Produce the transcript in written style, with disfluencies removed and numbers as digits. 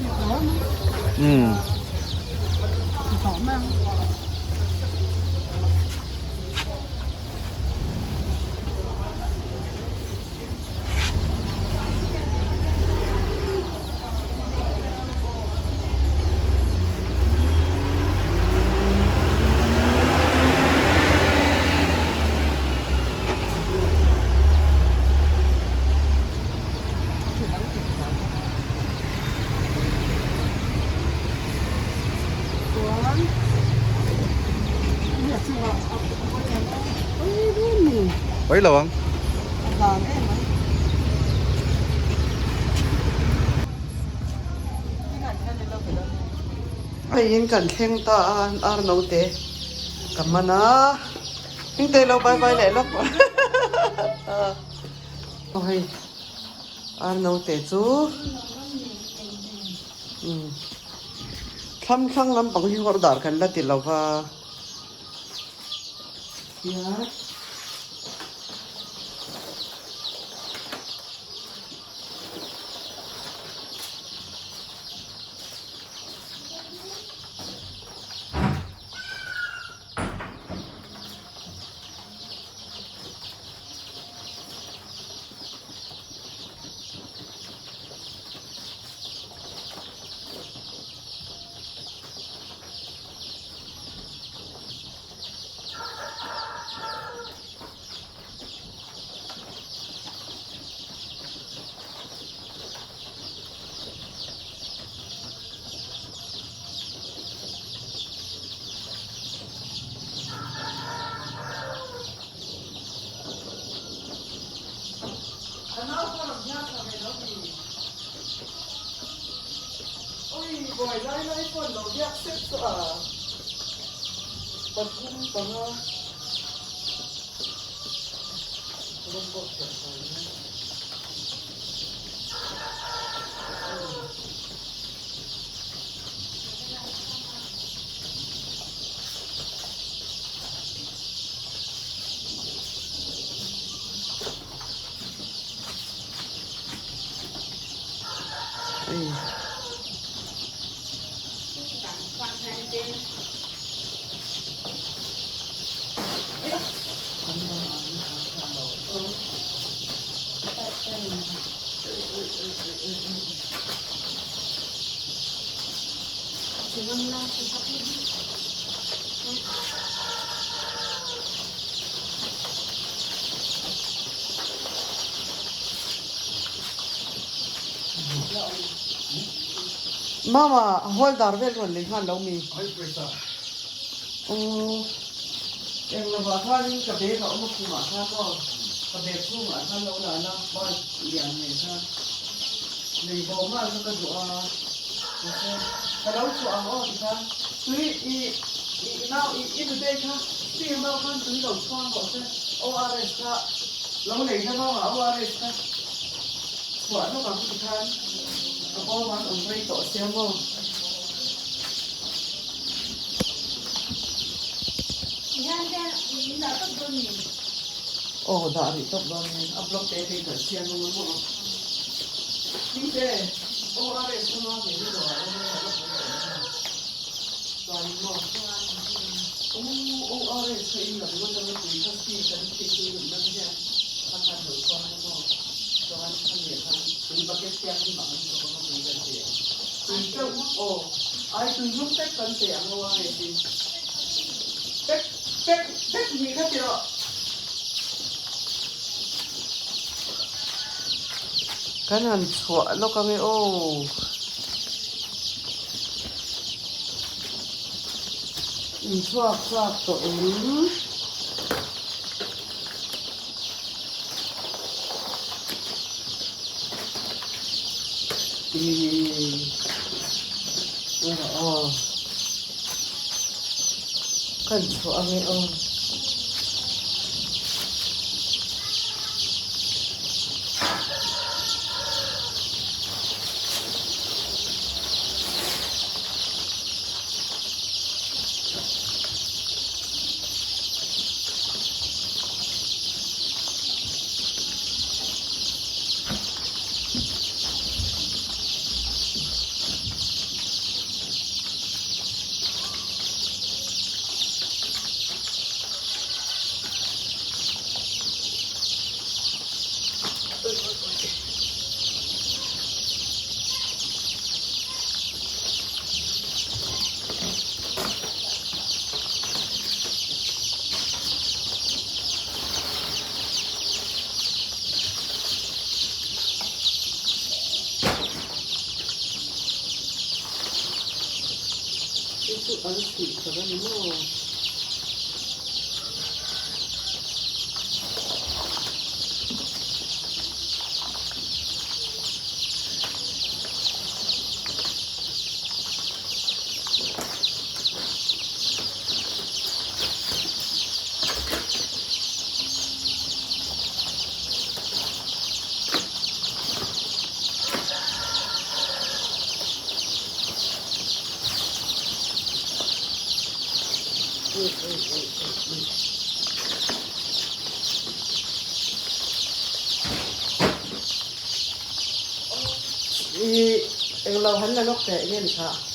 Umm. Pai lo ang. Hei in kan thleng ta a ar naute ka man a hmingte lo bye bye leh lawk aw hei ar naute chu umm thlam thlang lampang hi hawrh dar kan la ti lo va. Buai lai lai pawn lo biak sep chu a pathum panga rawng pawh thiam fai nia. Mama a hawl dar vel rawn lei nghal lo mi? Aw eng lovah khanin ka bag a awm a khumah khan aw ka bag chhungah khan lo la la bike lian nei khan lei bawm nghal kha ka duh a mahse ka lo chhuah ang aw tikhan tui i i nau i i nutei kha steel nau khan tui lo chhuang rawh se ORS kha lo lei na vangah ORS kha chhuah lawk ang tikhan ka bawm an awm rei tawh sia maw. Aw dah rih tawp dawn nia a block te phei khalh chiang ang maw Hmingte ORS kha ma ve ni dawrah awm a dah lawk mai tawh ang maw chuanin maw aw ORS kha in lam ngawt anga tui kha steel kan thih tui luh nan hian kha khan lo chhuang ang maw chuan khami ah khan tui bucket thianghlim ah kan chawk anga tui kan pe ang tui teuh aw ai tui lum vek kan pe ang ORS in pek pek pek hnih kha ti rawh. Kan han chhuah lawk ange aw. In chhuak chhuak tawh em? Ih aw kan chhuah ange aw. chu an suih sak a ni maw? I englo han la lawk teh nge ni kha.